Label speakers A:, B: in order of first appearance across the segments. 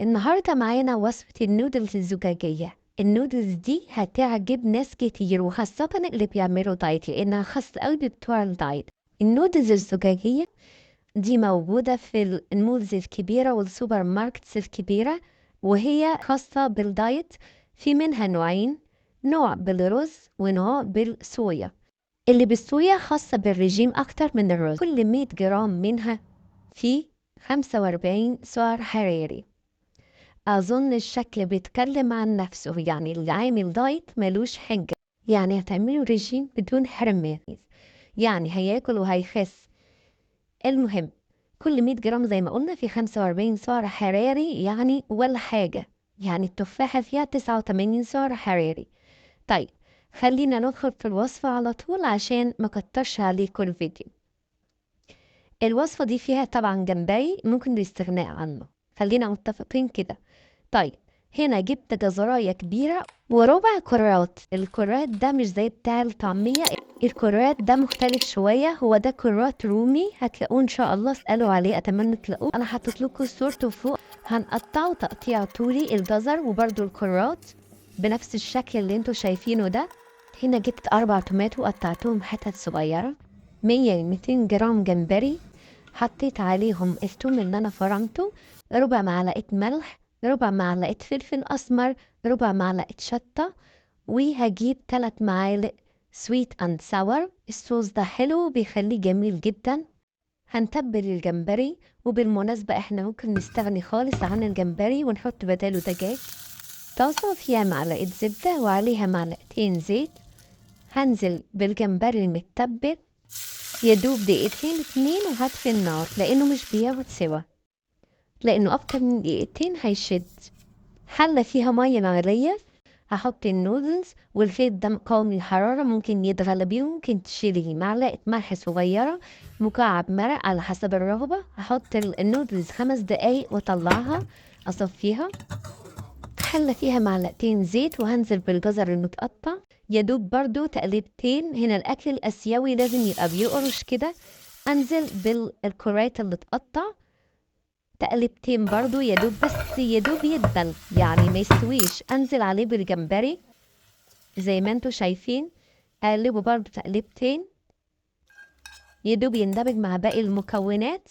A: النهاردة معانا وصفة النودلز الزجاجية. النودلز دي هتعجب ناس كتير، وخاصة اللي بيعملوا دايت، لأنها خاصة قوي بتوع الدايت. النودلز الزجاجية دي موجودة في ال malls الكبيرة وال supermarkets الكبيرة، وهي خاصة بالدايت. في منها نوعين، نوع بالرز ونوع بالصويا. اللي بالصويا خاصة بالرجيم أكتر من الرز. كل 100 جرام منها في 45 سعر حراري. أظن الشكل بيتكلم عن نفسه، يعني اللي عامل دايت ملوش حجة، يعني هتعملوا رجيم بدون حرمان، يعني هياكل وهيخس. المهم كل 100 جرام زي ما قلنا في 45 سعر حراري، يعني ولا حاجة، يعني التفاحة فيها 89 سعر حراري. طيب خلينا ندخل في الوصفة على طول عشان ما كترش عليكم الفيديو. الوصفة دي فيها طبعا جمبري ممكن الاستغناء عنه، خلينا متفقين كده. طيب هنا جبت جزراية كبيرة وربع كرات. الكرات ده مش زي بتاع الطعمية، الكرات ده مختلف شوية، هو ده كرات رومي، هتلاقوه ان شاء الله، اسألوا عليه، اتمنى تلاقوه. انا حطيت لكم صورته فوق. هنقطعه تقطيع طولي الجزر وبرده الكرات بنفس الشكل اللي انتوا شايفينه ده. هنا جبت 4 توماتو وقطعتهم حتت صغيرة، 100-200 جرام جمبري، حطيت عليهم التوم اللي انا فرمته، ربع معلقة ملح، ربع معلقة فلفل أسمر، ربع معلقة شطة، وهجيب 3 معالق sweet and sour. الصوص ده حلو بيخليه جميل جدا. هنتبل الجمبري، وبالمناسبة احنا ممكن نستغني خالص عن الجمبري ونحط بداله دجاج. طاسة فيها معلقة زبدة وعليها معلقتين زيت. هنزل بالجمبري المتبل يدوب دقيقتين 2 وهطفي النار، لأنه مش بياخد سوا، لأنه أكتر من دقيقتين هيشد. حلة فيها مية مغلية، هحط النودلز، والخيط ده مقاوم للحرارة، ممكن يتغلى بيه وممكن تشيليه. معلقة ملح صغيرة، مكعب مرق على حسب الرغبة. هحط النودلز 5 دقايق واطلعها اصفيها. حلة فيها معلقتين زيت وهنزل بالجزر المتقطع، يدوب برضو تقليبتين. هنا الأكل الآسيوي لازم يبقى بيقرش كده. أنزل بالكرات اللي اتقطع تقلبتين برضو، يدوب بس يدوب يدبل، يعني ما يستويش. انزل عليه بالجمبري زي ما انتوا شايفين، اقلبه برضو تقلبتين يدوب يندمج مع باقي المكونات،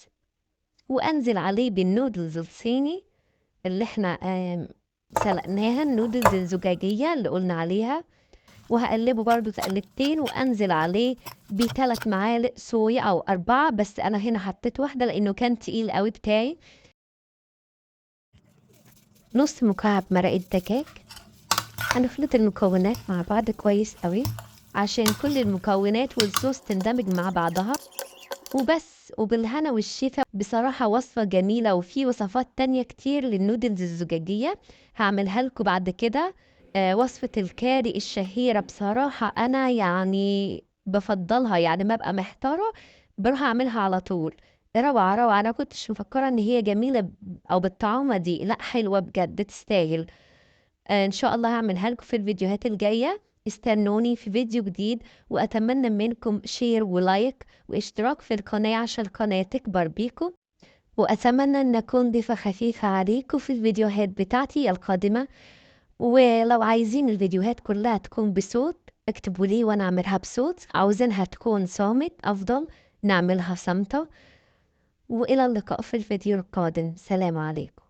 A: وانزل عليه بالنودلز الصيني اللي احنا سلقناها، النودلز الزجاجية اللي قلنا عليها، وهقلبه برضو تقلبتين، وانزل عليه ب3 معالق صويا او 4، بس انا هنا حطيت واحدة لانه كان تقيل قوي بتاعي. نص مكعب مرقة دجاج. هنخلط المكونات مع بعض كويس قوي عشان كل المكونات والصوص تندمج مع بعضها وبس. وبالهنا والشفا. بصراحة وصفة جميلة، وفي وصفات تانية كتير للنودلز الزجاجية هعملها لكم بعد كده. وصفة الكاري الشهيرة بصراحة أنا يعني بفضلها، يعني ما بقى محتارة بروح أعملها على طول. روعة روعة، أنا كنتش مفكرة إن هي جميلة أو بالطعامة دي، لا حلوة بجد تستاهل. إن شاء الله هعملها لكم في الفيديوهات الجاية، استنوني في فيديو جديد، وأتمنى منكم share و like واشتراك في القناة عشان القناة تكبر بيكم، وأتمنى أن أكون ضيفة خفيفة عليكم في الفيديوهات بتاعتي القادمة. ولو عايزين الفيديوهات كلها تكون بصوت اكتبوا لي وانا اعملها بصوت، عاوزينها تكون صامت افضل نعملها صامتة. والى اللقاء في الفيديو القادم، سلام عليكم.